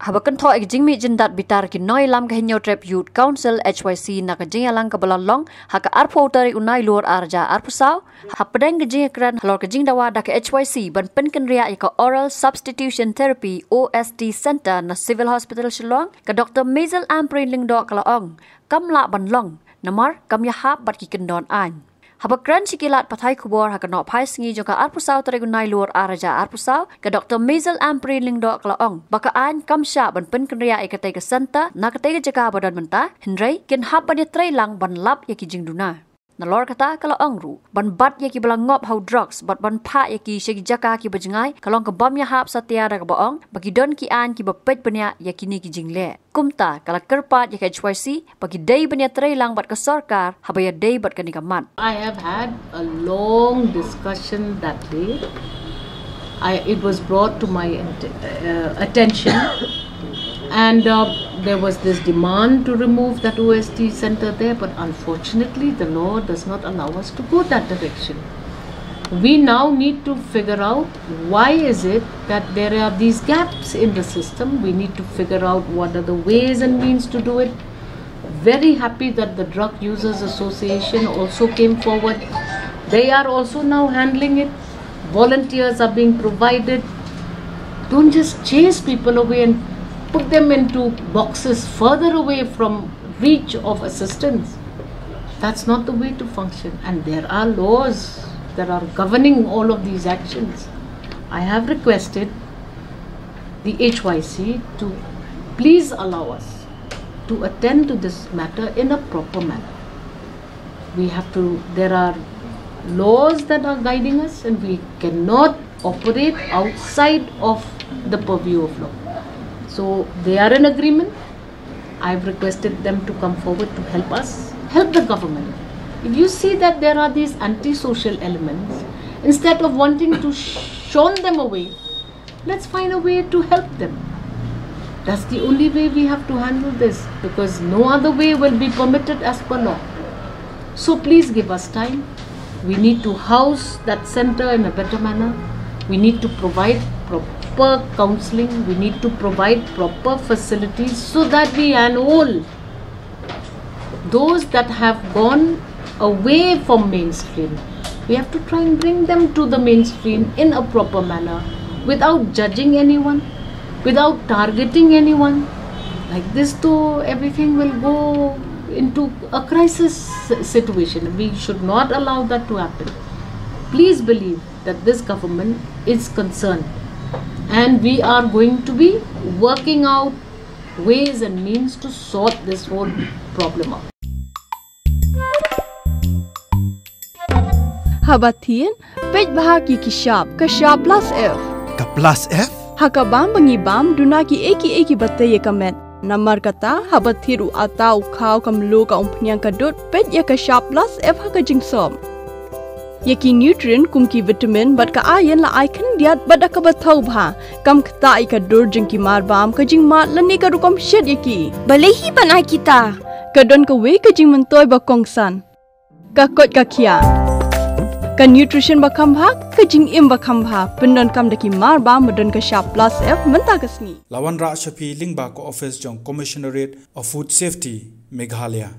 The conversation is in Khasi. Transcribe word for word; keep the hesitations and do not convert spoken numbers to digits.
Haba kynthoh ïa ka jingmih jyndat bitar ki nongïalam ka Hynñiewtrep Youth Council, H Y C, na ka jingïalang kaba la long ha ka arphew tarik u Nailur arhajar arphew saw, hapdeng ka jingïakren halor ka jingdawa da ka H Y C ban pynkynriah ïa ka Oral Substitution Therapy, O S T, Center na Civil Hospital Shillong, ka Doctor Maisel Ampareen Lyngdoh ka la ong kam lah ban long namar kam ïahap bad ki kyndon aiñ. Haba kren sha ki lad pathai khubor ha ka nohphai sngi jong ka arphew saw tarik u Nailur arhajar arphew saw, ka Doctor Maisel Ampareen Lyngdoh ka la ong ba ka aiñ kam shah ban pynkynriah ïa katei ka center na katei ka jaka ba don mynta, hynrei kin hap ban ïatreilang ban lap ïa ki jingduna. Nalor kata ka la ong ruh ban bat ïa kiba la ngop ha u drugs bad ban phah ïa ki sha ki jaka kiba jngai ka long ka bym ïahap satia, da kaba ong ba ki don ki aiñ kiba peit bniah ïa kine ki jingleh. Kumta ka la kyrpad ïa ka H Y C ba ki dei ban ïatreilang bad ka sorkar haba ïadei bad kane ka mat. I have had a long discussion that day. I, it was brought to my int- uh, attention, and uh, there was this demand to remove that O S T center there, but unfortunately, the law does not allow us to go that direction. We now need to figure out why is it that there are these gaps in the system. We need to figure out what are the ways and means to do it. Very happy that the Drug Users Association also came forward. They are also now handling it. Volunteers are being provided. Don't just chase people away and put them into boxes further away from reach of assistance. That's not the way to function. And there are laws that are governing all of these actions. I have requested the H Y C to please allow us to attend to this matter in a proper manner. We have to, there are laws that are guiding us, and we cannot operate outside of the purview of law. So they are in agreement. I've requested them to come forward to help us, help the government. If you see that there are these antisocial elements, instead of wanting to shun them away, let's find a way to help them. That's the only way we have to handle this, because no other way will be permitted as per law. So please give us time. We need to house that center in a better manner. We need to provide proper counseling. We need to provide proper facilities so that we enroll those that have gone away from mainstream. We have to try and bring them to the mainstream in a proper manner, without judging anyone, without targeting anyone. Like this, though, everything will go into a crisis situation. We should not allow that to happen. Please believe that this government is concerned, and we are going to be working out ways and means to sort this whole problem out. Haba thied, peit bha ki ki shap, ka shap plus F. Ka plus F? Ha ka bam ba ngi bam, duna ki ei ki ei kiba tei ïa ka met. Namar kata, haba thied u atta, u khaw, ka mluh, ka umphniang, ka dud, peit ïa ka shap plus F ha ka jingsop. Ïa ki nutrient kum ki vitamin bad ka iron la ai khyndiat bad da kaba thaw bha. Kam ktah ïa ka dur jong ki marbam, ka jingmad lane ka rukom shet ïa ki. Balei hi ban ai kita? Ka don kawei ka jingmyntoi ba kongsan. Ka koit ka khiah. Ka nutrition ba kham bha, ka jingim ba kham bha. Pyndonkam da ki marbam ba don ka shap plus F mynta ka sngi. La wanrah sha phi lyngba ka office jong Commissionerate of Food Safety, Meghalaya.